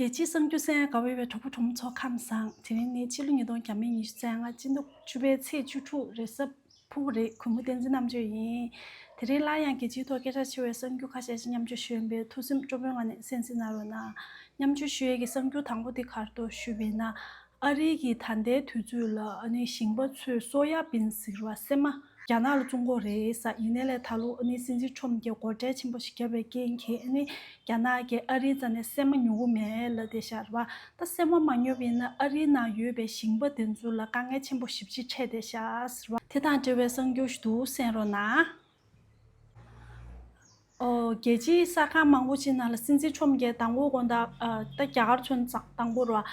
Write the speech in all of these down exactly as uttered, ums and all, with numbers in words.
རྒྱལ་སྤྱིའི་གསར་འགྱུར་གསན་དགའ་བའི་གྲོགས་པོ་གྲོགས་མོ་ཚོ་ཁམས་བཟང་། དེ་རིང་ནི་ཕྱི་ལོ་ཉིས་སྟོང་ཉི་ཤུ་རྩ་ལྔ་སྤྱི་ཟླ་བཅུ་པའི་ཚེས་བཅུ་དྲུག་རེས་གཟའ་ཕུར་བུ་རེད། གུས་མོ་བསྟན་འཛིན་རྣམ་དཔྱོད་ཡིན། དེ་རིང་སླར་ཡང་རྒྱལ་སྤྱིའི་ཐོག་སྐད་གྲགས་ཆེ་བའི་གསར་འགྱུར་ཁ་ཤས་ཤིག་མཉམ་སྤྱོད་ཞུ་ཡིན་པས། ཐུགས་སེམས་སྤྲོ་པོའི་ངང་ནས་གསན་གཟིགས་གནང་རོགས་གནང་། མཉམ་སྤྱོད་ཞུ་ཡས་ཀྱི་གསར་འགྱུར་དང་པོ་དེ་ག་རེ་འདུག་ཞུས་པ་ཡིན་ན། ཨ་རི་གིས་ད་ལྟའི་དུས་ཚོད་ལ་ཨ་ནི་ཞིང་པ་ཚོས་སོ་ཡ་བིན་ཟེར་བ་སྲན་མ་རྒྱ་ནག་ལ་བཙོང་གི་རེད་ཟེར། ཡིན་ནའི་ལས་ད་ལོ་ཨ་ནི་སྲིད་འཛིན་ཁྲོམ་གྱིས་སྒོ་ཁྲལ་ཆེན་པོ་ཞིག་བརྒྱབ་པའི་རྐྱེན་གྱིས་ཨ་ནི་རྒྱ་ནག་གིས་ཨ་རིའི་རྩ་ནས་སྲན་མ་ཉོ་གི་མེད་ལབ་བསྡད་ཤག་རེད་པ། ད་སྲན་མ་མ་ཉོས་པ་ཡིན་ན་ཨ་རིའི་ནང་ཡོད་པའི་ཞིང་པ་དེ་ཚོ་ལ་དཀའ་ངལ་ཆེན་པོ་ཞེ་པོ་ཅིག་འཕྲད་བསྡད་ཤག་ཟེར་བ། དེ་དང་འབྲེལ་བའི་གསར་འགྱུར་ཞིག་འདུག་གསན་རོགས་གནང་། ཨོ། རྒྱལ་སྤྱིའི་གསར་ཁང་མང་པོ་ཅིག་ནང་ལ་སྲིད་འཛིན་ཁྲོམ་གྱིས་དང་པོ་དགོང་དག་ཨ། ད་རྒྱ་གར་ཚོན་ཙག་དང་པོ་ར། ཨ།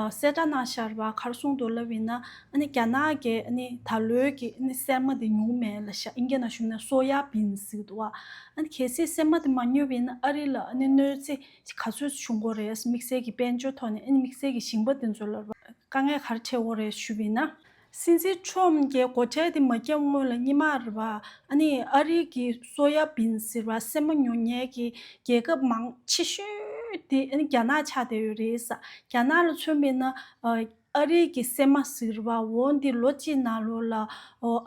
གསལ་བསྒྲགས་གནང་ཤར་བ་ག་རེ་གསུངས་འདུག་ལབ་ཡིན་ན། ཨ་ནི་རྒྱ་ནག་གིས་ཨ་ནི་ད་ལོའི་གི་ཨ་ནི་སྲན་མ་དེ་ཉུང་མེད་ལབ་ཤག་ཨིན་སྐད་ནང་ཞུས་ན་སོ་ཡ་བིན་ཟེར་འདུག་བ། ཨ་ནི་གལ་སྲིད་སྲན་མ་དེ་མ་ཉོས་པ་ཡིན་ན་ཨ་རི་ལ་ཨ་ནི་གནོད་འཚེ་ག་ཚོད་བྱུང་གི་རེད། དམིགས་བསལ་གྱི་དཔལ་འབྱོར་ཐོག་ནས་ཨ་ནི་དམིགས་བསལ་གྱི་ཞིང་པ་དེ་ཚོ་ལ་དཀའ་ངལ་ག་རེ་འཕྲད་ཡོད་རེད་ཞུས་པ་ཡིན་ན། སྲིད་འཛིན་ཁྲོམ་གྱིས་སྒོ་ཁྲལ་དེ་མ་བརྒྱབ་སྔོན་ལ་སྔོན་མ་རེད་པ། ཨ་ནི་ཨ་རི་གི་སོ་ཡ་བིན་ཟེར་བ་སྲན་མ་ཉོ་མཁན་གྱི་རྒྱལ་ཁབ་མང་ཆེ་ཤོས་དེ་ཨ་ནི་རྒྱ་ནག་ཆགས་བསྡད་ཡོད་རེད་ཟེར། རྒྱ་ནག་ལ་མཚོན་པ་ཡིན་ན། ཨ། ཨ་རི་གི་སྲན་མ་ཟེར་བ་འོ་འདི་ལོ་གཅིག་ནང་ལོགས་ལ་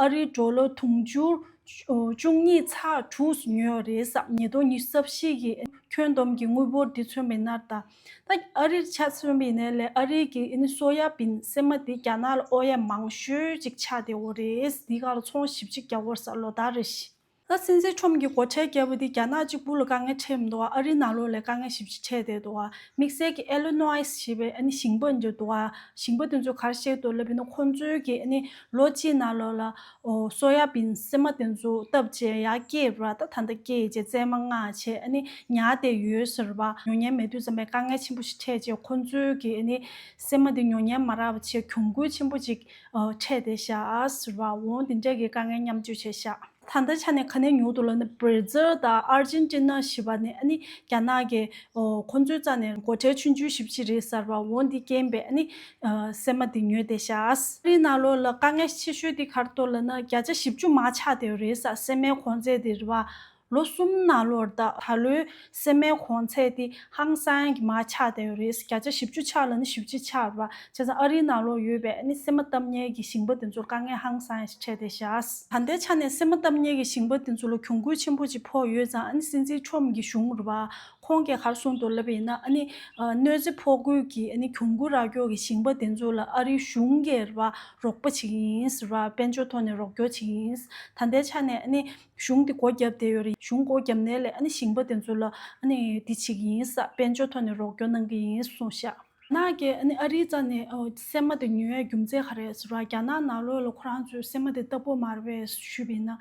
ཨ་རིའི་ཌོ་ལར་དུང་ཕྱུར་བཅུ་གཉིས་ཚེག་དྲུག་ཉོས་ཡོད་རེད་ཟེར། ཉིས་སྟོང་ཉི་ཤུ་རྩ་བཞི་གི་ཁྱོན་བསྡོམས་ཀྱི་དངུལ་འབོར་འདི་མཚོན་པ་ཡིན་ན་ད། ད་ཨ་རིར་ཆ་མཚོན་པ་ཡིན་ནའི་ལས་ཨ་རི་གི་ཨ་ནི་སོ་ཡ་བིན་སྲན་མ་འདི་རྒྱ་ནག་ལ་དབོར་ཡ་མང་ཤོས་ཅིག་ཆགས་བསྡད་ཡོད་རེད། འདི་ག་ལ་ཚོང་ཞེ་པོ་ཅིག་རྒྱག་གི་ཡོད་རེད་ཟེར། ལོ་ལྟར་རེ་བཞིན། ད་སྲིད་འཛིན་ཁྲོམ་གྱིས་སྒོ་ཁྲལ་བརྒྱབ་པ་འདི་རྒྱ་ནག་གཅིག་པུ་ལ་དཀའ་ངལ་འཕྲད་མི་འདུག་བ། ཨ་རི་ནང་ལོགས་ལ་དཀའ་ངལ་ཞེ་པོ་ཅིག་འཕྲད་བསྡད་འདུག་བ། དམིགས་བསལ་གྱི་ཨེ་ལི་ནོའི་ཞེས་པའི་ཨ་ནི་ཞིང་པ་འདི་འདུག་བ། ཞིང་པ་འདི་ཚོ་ག་རེ་བཤད་འདུག་ལབ་ཡིན་ན། ཁོང་ཚོའི་གི་ཨ་ནི་ལོ་གཅིག་ནང་ལོགས་ལ། ཨོ། སོ་ཡ་བིན་སྲན་མ་དེ་ཚོ་བཏབ་བྱས་ཡར་སྐྱེས་ར། ད་ད་ལྟ་སྐྱེས་བྱས་བཙས་མ་མངགས་བྱས་ཨ་ནི་ཉར་བསྡད་ཡོད་ཟེར་བ། ཉོ་མཁན་མེད་དུས་ཙམ་པའི་དཀའ་ངལ་ཆེན་པོ་ཞིག་འཕྲད་བྱས། ཁོང་ཚོའི་གི་ཨ་ནི་སྲན་མ་དེ་ཉོ་མཁན་མ་རག་པ་བྱས་གྱོང་གུན་ཆེན་པོ་ཅིག་ཨོ། འཕྲད་བསྡད་ཤག་ཟེར་བ། འོ་དེ་འདྲ་གི་དཀའ་ངལ་མཉམ་སྤྱོད་བྱས་ཤག་ད་ལྟའི་ཆ་ནས་ག་ནས་ཉོ་འདུག་ལབ་ན། བྷར་ཛིལ་དང་ཨར་ཇེན་ཊི་ན་ཞེས་པ་ནས་ཨ་ནི་རྒྱ་ནག་གི་ཨོ། ཁོང་ཚོའི་རྩ་ནས་སྒོ་ཁྲལ་ཆུང་ཆུང་ཞེ་པོ་ཅིག་རེད་ཟེར་བ། འོ་འདི་རྐྱེན་པས་ཨ་ནི་ཨ། སྲན་མ་དེ་ཉོས་བསྡད་ཤག་ཨ་རིའི་ནང་ལོགས་ལ་དཀའ་ངལ་ཆེ་ཤོས་དེ་ག་རེ་འདུག་ལབ་ན། བརྒྱ་ཆ་བཞི་བཅུ་མར་ཆག་བསྡད་ཡོད་རེད་ཟེར། སྲན་མའི་གོང་ཚད་དེ་རེད་བ། ལོ་གསུམ་ནང་ལོགས་ད་ད་ལོའི་སྲན་མའི་གོང་ཚད་དེ་ཧང་སང་གི་མར་ཆག་བསྡད་ཡོད་རེད། བརྒྱ་ཆ་བཞི་བཅུ་ཆག་ལབ་ན་བཞི་བཅུ་ཆག་རེད་བ། བྱས་ཙང་ཨ་རིའི་ནང་ལོགས་ཡོད་པའི་ཨ་ནི་སྲན་མ་བཏབ་མཁན་གྱི་ཞིང་པ་དེ་ཚོར་དཀའ་ངལ་ཧང་སང་ཞིག་འཕྲད་བསྡད་ཤག་ད་ལྟའི་ཆ་ནས་སྲན་མ་བཏབ་མཁན་གྱི་ཞིང་པ་དེ་ཚོ་ལ་གྱོང་གུན་ཆེན་པོ་ཅིག་ཕོག་ཡོད་ཙང་། ཨ་ནི་སྲིད་འཛིན་ཁྲོམ་གྱི་གཞུང་རེད་བ། ཁོང་གིས་ག་རེ་གསུངས་འདུག་ལབ་པ་ཡིན་ན། ཨ་ནི་ཨ། གནོད་འཚེ་ཕོག་ཁུལ་གྱི་ཨ་ནི་གྱོང་གུན་རག་རྒྱུ་གི་ཞིང་པ་དེ་ཚོ་ལ་ཨ་རིའི་གཞུང་གིས་རེད་བ། རོགས་པ་བྱེད་ཀྱི་ཡིན་ཟེར་བ། དཔལ་འབྱོར་ཐོག་ནས་རོགས་སྐྱོར་བྱེད་ཀྱི་ཡིན། ད་ལྟའི་ཆ་ནས་ཨ་ནི་གཞུང་དེ་སྒོ་བརྒྱབ་བསྡད་ཡོད་རེད། གཞུང་སྒོ་བརྒྱབ་ནའི་ལས་ཨ་ནི་ཞིང་པ་དེ་ཚོ་ལ་ཨ་ནི་འདི་བྱེད་ཀྱི་ཡིན་ཟེར། དཔལ་འབྱོར་ཐོག་ནས་རོགས་སྐྱོར་གནང་གི་ཡིན་གསུངས་ཤག་རྒྱ་ནག་གིས་ཨ་ནི་ཨ་རིའི་རྩ་ནས་ཨོ། སྲན་མ་དེ་ཉོ་ཡའི་རྒྱུ་མཚན་ག་རེ་ཟེར་བ། རྒྱ་ནག་ནང་ལོགས་ལ་ཁོ་རང་ཚོས་སྲན་མ་དེ་བཏབ་ཀྱི་མ་རེད་པས་ཞུས་པ་ཡིན་ན།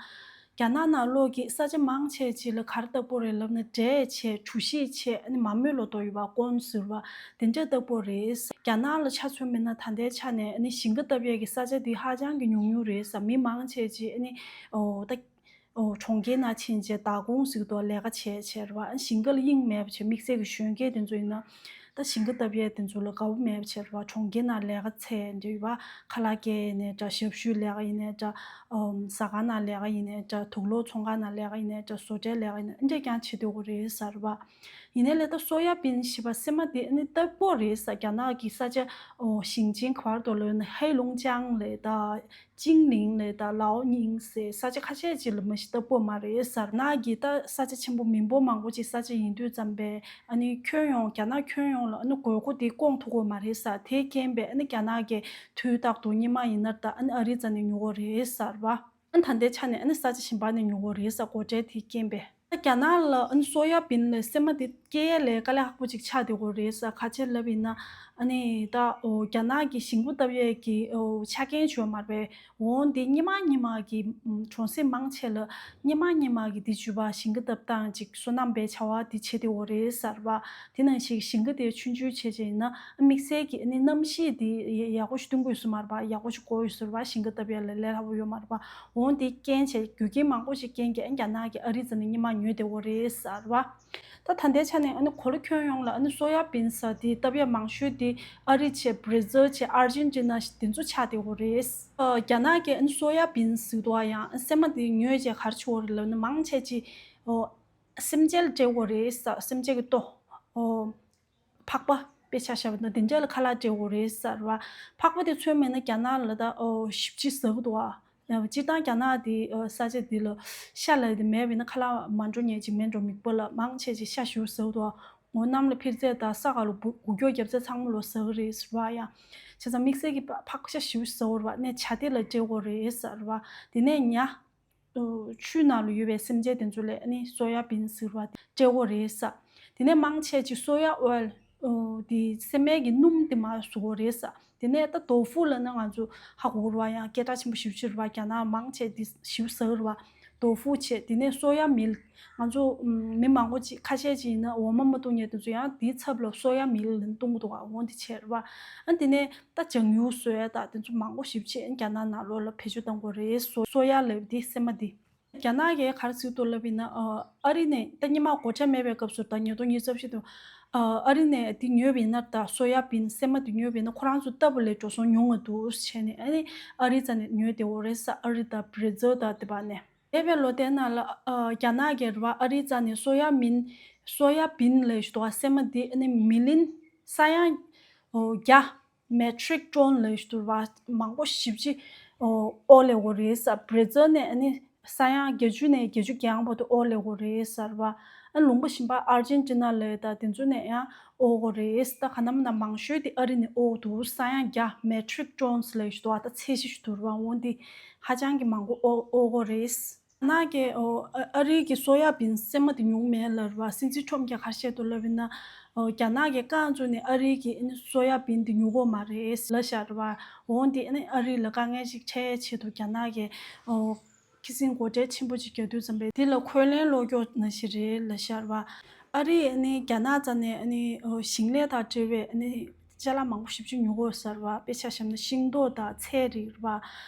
རྒྱ་ནག་ནང་ལོགས་ཀྱི་ས་ཆ་མང་ཆེ་ཅིག་ལ་ག་རེ་བཏབ་ཀྱི་རེད་ལབ་ན། འབྲས་བྱས། གྲོ་ཞིབ་བྱས། ཨ་ནི་མ་རྨོས་ལོ་ཏོག་ཡོད་པ། ཀོན་ཟེར་བ། དེ་འདྲ་བཏབ་ཀྱི་རེད། རྒྱ་ནག་ལ་ཆ་མཚོན་པ་ཡིན་ན་ད་ལྟའི་ཆ་ནས་ཨ་ནི་ཞིང་ཁ་བཏབ་ཡས་ཀྱི་ས་ཆ་དེ་ཧ་ཅང་གི་ཉུང་ཉུང་རེད་ཟེར། མི་མང་ཆེ་ཅིག་ཨ་ནི་ཨོ། ད་ཨོ། གྲོང་ཁྱེར་ནང་ཕྱིན་བྱས་བདག་ཁོངས་ཟེར་གྱི་འདུག་ལས་ཀ་བྱས་བྱས་རེད་བ། ཨ་ནི་ཞིང་ཁ་ལ་དབྱིངས་མེད་པ་བྱས། དམིགས་བསལ་གྱི་གཞོན་སྐྱེས་དེ་ཚོ་ཡིན་ན་ད་ཞིང་ཁ་བཏབ་ཡས་དེ་ཚོ་ལ་དགའ་པོ་མེད་པ་བྱས་རེད་བ། གྲོང་ཁྱེར་ནང་ལས་ཀ་འཚོལ་འདྲ་ཡོད་པ། ཁ་ལག་སྐྱེལ་ཡིན་ནའི་འདྲ། ཞབས་ཞུའི་ལས་ཀ་ཡིན་ནའི་འདྲ། ཨོ། ཟ་ཁང་ནང་ལས་ཀ་ཡིན་ནའི་འདྲ། དུག་ལོག་ཚོང་ཁང་ནང་ལས་ཀ་ཡིན་ནའི་འདྲ། བཟོ་གྲྭའི་ལས་ཀ་ཡིན་ནའི་འདྲ་རྐྱང་བྱེད་འདོད་ཀྱི་རེད་ཟེར་བ། ཡིན་ནའི་ལས་ད་སོ་ཡ་བིན་ཞེས་པ་སྲན་མ་དེ་ཨ་ནི་བཏབ་ཀྱི་རེད་ཟེར། རྒྱ་ནག་གི་ས་ཆ་ཨོ། ཞིང་ཆེན་ག་བར་དུ་ལོས་ན། ཧེ་ལུང་ཅང་ལས་ད། ཅིང་ལིང་ལས་ད། ལའོ་ཉིང་ཟེར་ས་ཆ་ཁ་ཤས་ཅིག་ལ་མ་གཞི་བཏབ་ཀྱི་མ་རེད་ཟེར། རྒྱ་ནག་གི་ད་ས་ཆ་ཆེན་པོ་མི་འབོར་མང་པོ་ཅིག་ས་ཆ་ཡིན་དུས་ཙམ་པས། ཨ་ནི་ཁྱོན་ཡོངས། རྒྱ་ནག་ཁྱོན་ཡོངས་ལ་ཨ་ནི་དགོས་མཁོ་དེ་སྐོང་ཐུབ་ཀྱི་མ་རེད་ཟེར། དེའི་རྐྱེན་པས་ཨ་ནི་རྒྱ་ནག་གིས་དུས་རྟག་ཏུ་སྔོན་མ་ཡིན་ན་ད་ཨ་ནི་ཨ་རིའི་རྩ་ནས་ཉོ་གི་རེད་ཟེར་བ། ཨ་ནི་ད་ལྟའི་ཆ་ནས་ཨ་ནི་ས་ཆ་གཞན་པ་ནས་ཉོ་གི་རེད་ཟེར། སྒོ་ཁྲལ་དེའི་རྐྱེན་པས། ད་རྒྱ་ནག་ལ་ཨ་ནི་སོ་ཡ་བིན་ལས་སྲན་མ་དེ་སྐྱེལ་ཡས་ལས་དཀའ་ལས་ཁག་པོ་ཅིག་ཆགས་བསྡད་ཀྱི་རེད་ཟེར། ག་རེ་ལབ་ཡིན་ན། ཨ་ནི་ད་ཨོ། རྒྱ་ནག་གི་ཞིང་པ་བཏབ་ཡས་ཀྱི་ཨོ། ཆ་རྐྱེན་ཅིག་ཡོད་མ་རེད་པས། འོ་འདི་སྔོན་མ་སྔོན་མ་གི་ཨམ། གྲོང་གསེབ་མང་ཆེ་ལ་སྔོན་མ་སྔོན་མ་གི་དེ་བརྒྱུད་པ་ཞིང་ཁ་བཏབ་སྟངས་ཅིག་སོ་ནམ་པའི་བྱ་བ་དེ་བྱེད་བསྡད་ཡོད་རེད་ཟེར་བ། དེ་ནང་བཞིན་ཞིང་ཁ་དེ་ཆུང་ཆུང་བྱས་བྱས་ཡིན་ན། དམིགས་བསལ་གྱི་ཨ་ནི་གནམ་གཤིས་དེ་ཡག་པོ་ཞིག་སྟོན་གྱི་ཡོད་ས་མ་རེད་པ། ཡག་པོ་ཞིག་དགོས་ཡོད་ས་རེད་པ། ཞིང་ཁ་བཏབ་ཡ་ལ་ལས་སླ་པོ་ཡོད་མ་རེད་པ། འོ་འདི་རྐྱེན་བྱས། རྒྱུ་རྐྱེན་མང་པོ་ཞིག་རྐྱེན་གྱིས་ཨ། རྒྱ་ནག་གིས་ཨ་རིའི་རྩ་ནས་སྔོན་མ་ཉོས་བསྡད་ཡོད་རེད་ཟེར་བ། ད་ད་ལྟའི་ཆ་ནས་ཨ་ནི་གོ་ལ་ཁྱོན་ཡོངས་ལ་ཨ་ནི་སོ་ཡ་བིན་ཟེར་དེ་བཏབ་ཡ་མང་ཤོས་དེ་ཨ་རི་བྱས། བྷར་ཛིལ་བྱས། ཨར་ཇེན་ཊི་ན་བྱས། དེ་ཚོ་ཆགས་བསྡད་ཡོད་རེད། ཨ། རྒྱ་ནག་གིས་ཨ་ནི་སོ་ཡ་བིན་ཟེར་དུས་ཡང་སྲན་མ་དེ་ཉོས་བྱས་ག་རེ་བྱེད་ཀྱི་ཡོད་རེད་ལབ་ན། མང་ཆེ་ཅིག་ཨོ། སེམས་ཅན་ལ་སྤྲད་ཀྱི་ཡོད་རེད་ཟེར། སེམས་ཅན་གྱི་ལྟོ། ཨོ། ཕག་པ། དཔེ་ཆ་བཞག་པ་དང་དེ་འདྲ་ལ་ཁ་ལག་སྤྲད་དགོས་རེད་ཟེར་བ། ཕག་པ་དེ་མཚོན་མེད་ན་རྒྱ་ནག་ལ་ད་ཨོ་ཞེ་པོ་ཅིག་ཟ་གི་འདུག་ཨ། སྤྱིར་བཏང་རྒྱ་ནག་དེ་ཨོ་ས་ཆ་འདི་ལ་ཤ་ལབ་དེ་མེད་པ་ཡིན་ན་ཁ་ལག་མ་འགྲོ་ཉན་ཅིག་མེད་འགྲོ། མི་པོ་ལ་མང་ཆེ་ཅིག་ཤ་ཞེ་པོ་ཟ་གི་འདུག་ཨ། འོ་གནམ་ལ་འཕུར་ཚད་དང་ས་ག་ལ་འགུལ་སྐྱོད་རྒྱབ་ཚད་ཚང་མ་ལོ་ཟ་གི་རེད་ཟེར་བ་ཡང་། བྱས་ཙང་དམིགས་བསལ་གྱི་ཕག་ཤ་ཞེ་པོ་ཟ་གི་རེད་བ། ནས་བྱ་དེ་ལ་སྤྲད་དགོས་རེད་ཟེར་བ། དེ་ནས་ཉ། ཆུ་ནང་ལ་ཡོད་པའི་སེམས་ཅན་དེ་ཚོ་ལ་ཨ་ནི་སོ་ཡ་བིན་ཟེར་བ་དེ་སྤྲད་དགོས་རེད་ཟེར། དེ་ནས་མང་ཆེ་ཅིག་སོ་ཡ་ཨོལ་དེ་སྲན་མའི་གི་སྣུམ་དེ་མར་བཟོ་དགོས་རེད་ཟེར། དེ་ནས་ད་ཏོ་ཧྥུ་ལབ་ན་ང་ཚོ་ཧ་གོ་གི་རེད་བ། ཡང་སྐད་གྲགས་ཆེན་པོ་ཞེ་པོ་ཅིག་རེད་བ། རྒྱ་ནག་མང་ཆེ་དེ་ཞེ་པོ་ཟ་གི་རེད་བ། ཏོ་ཧྥུ་བྱས། དེ་ནས་སོ་ཡ་མིལ། ང་ཚོ་ཨམ་མི་མང་པོ་ཅིག་ཁ་ཤས་ཅིག་ཡིན་ན་འོ་མ་མ་བཏུང་མཁན་དེ་ཚོ་ཡང་དེའི་ཚབ་ལ་སོ་ཡ་མིལ་ལབ་ནས་བཏུང་གི་འདུག་ག་འོ་འདི་བྱས་རེད་བ། ཨ་དེ་ནས་ད་ལྗང་ཡུ་བཟོ་ཡ་ད་དེ་ཚོ་མང་པོ་ཞེ་པོ་ཅིག་རྒྱ་ནག་ནང་ལོགས་ལ་བེད་སྤྱོད་གཏོང་དགོས་རེད། སོ་སོ་ཡ་ལབ་དེ་སྲན་མ་དེ། རྒྱ་ནག་གིས་ག་རེ་ཟེར་འདུག་ལབ་ཡིན་ན་ཨ་ཨ་རི་ནས་ད་སྔོན་མ་སྒོ་ཁྲལ་མེད་པའི་སྐབས་སུ་ད་ཉིས་སྟོང་ཉི་ཤུ་རྩ་བཞི་དུ་ཨ་ཨ་རི་ནས་དེ་ཉོས་པ་ཡིན་ན་ད་སོ་ཡ་བིན་སྲན་མ་དེ་ཉོས་པ་ཡིན་ན་ཁོ་རང་ཚོ་ལྟ་བུ་ལས་འགྲོ་སོང་ཉུང་བ་འདུག་བྱས་ནས་ཨ་ནི་ཨ་རི་རྩ་ནས་ཉོས་བསྡད་ཡོད་རེད་ཟེར། ཨ་རི་དང་བྷི་ར་ཛིལ་དང་དེ་བ་ནས། འདས་པའི་ལོ་དེའི་ནང་ལ་ཨ་རྒྱ་ནག་གིས་རེད་བ། ཨ་རིའི་རྩ་ནས་སོ་ཡ་མིན། སོ་ཡ་བིན་ལབ་ཞིག་འདུག་བ། སྲན་མ་དེ་ཨ་ནི་མི་ལིན་ས་ཡ་བརྒྱ་མེ་ཊིག་ཊོན་ལབ་ཞིག་འདུག་བ། མང་པོ་ཞེ་པོ་ཅིག་ཨོ་ལས་ཡོད་རེད་ཟེར། བྷི་ར་ཛིལ་ནས་ཨ་ནི་ས་ཡ་བརྒྱད་ཅུ་ནས་བརྒྱད་ཅུ་གྱ་གྱ་བར་དུ་ཨོ་ལས་ཡོད་རེད་ཟེར་བ། ཨ་ལུང་པ་གཞན་པ་ཨར་ཇེན་ཊི་ན་ལབ་ཡ་ད་དེ་ཚོ་ནས་ཡང་ཨོ་ཡོད་རེད། ད་ག་ནམ་ན་མང་ཤོས་དེ་ཨ་རི་ནས་ཨོ་འདུག་ས་ཡ་བརྒྱ་མེ་ཊིག་ཊོན་ལབ་ཞིག་འདུག་བ། ད་ཚད་གཞི་ཞིག་འདུག་བ། འོ་འདི་ཧ་ཅང་གི་མང་པོ་ཨོ་ཨོ་ཡོད་རེད། ནག་གི་ཨོ་ཨ་ཨ་རི་གི་སོ་ཡ་བིན་སྲན་མ་དེ་ཉུང་མེད་ལབ་རེད་བ། སྲིད་འཛིན་ཁྲོམ་གྱིས་ག་རེ་བཤད་འདུག་ལབ་ཡིན་ན། ཨོ་རྒྱ་ནག་གིས་རྐང་བཙུགས་ནས་ཨ་རི་གི་ཨ་ནི་སོ་ཡ་བིན་དེ་ཉོ་གི་ཡོད་མ་རེད་ལབ་བཞག་རེད་བ། འོ་འདི་ཨ་ནི་ཨ་རི་ལ་དཀའ་ངལ་ཅིག་འཕྲད་ཆེད་དུ་རྒྱ་ནག་གིས་ཨོ་ཁ་སང་སྒོ་ཁྲལ་ཆེན་པོ་ཅིག་བརྒྱབ་དུས་ཙམ་པས་འདི་ལ་འཁོན་ལན་སློག་རྒྱུ་ནང་བཞིན་རེད་ལབ་བཞག་རེད་བ། ཨ་རི་ཨ་ནི་རྒྱ་ནག་རྩ་ནས་ཨ་ནི་ཨོ་ཞིང་ལས་དང་འབྲེལ་བའི་ཨ་ནི་ཅ་ལག་མང་པོ་ཞེ་པོ་ཅིག་ཉོ་གི་ཡོད་ཟེར་བ། དཔེ་ཆ་བཞག་ན་ཤིང་ཏོག་དང་ཚལ་རིགས་རེད་བ།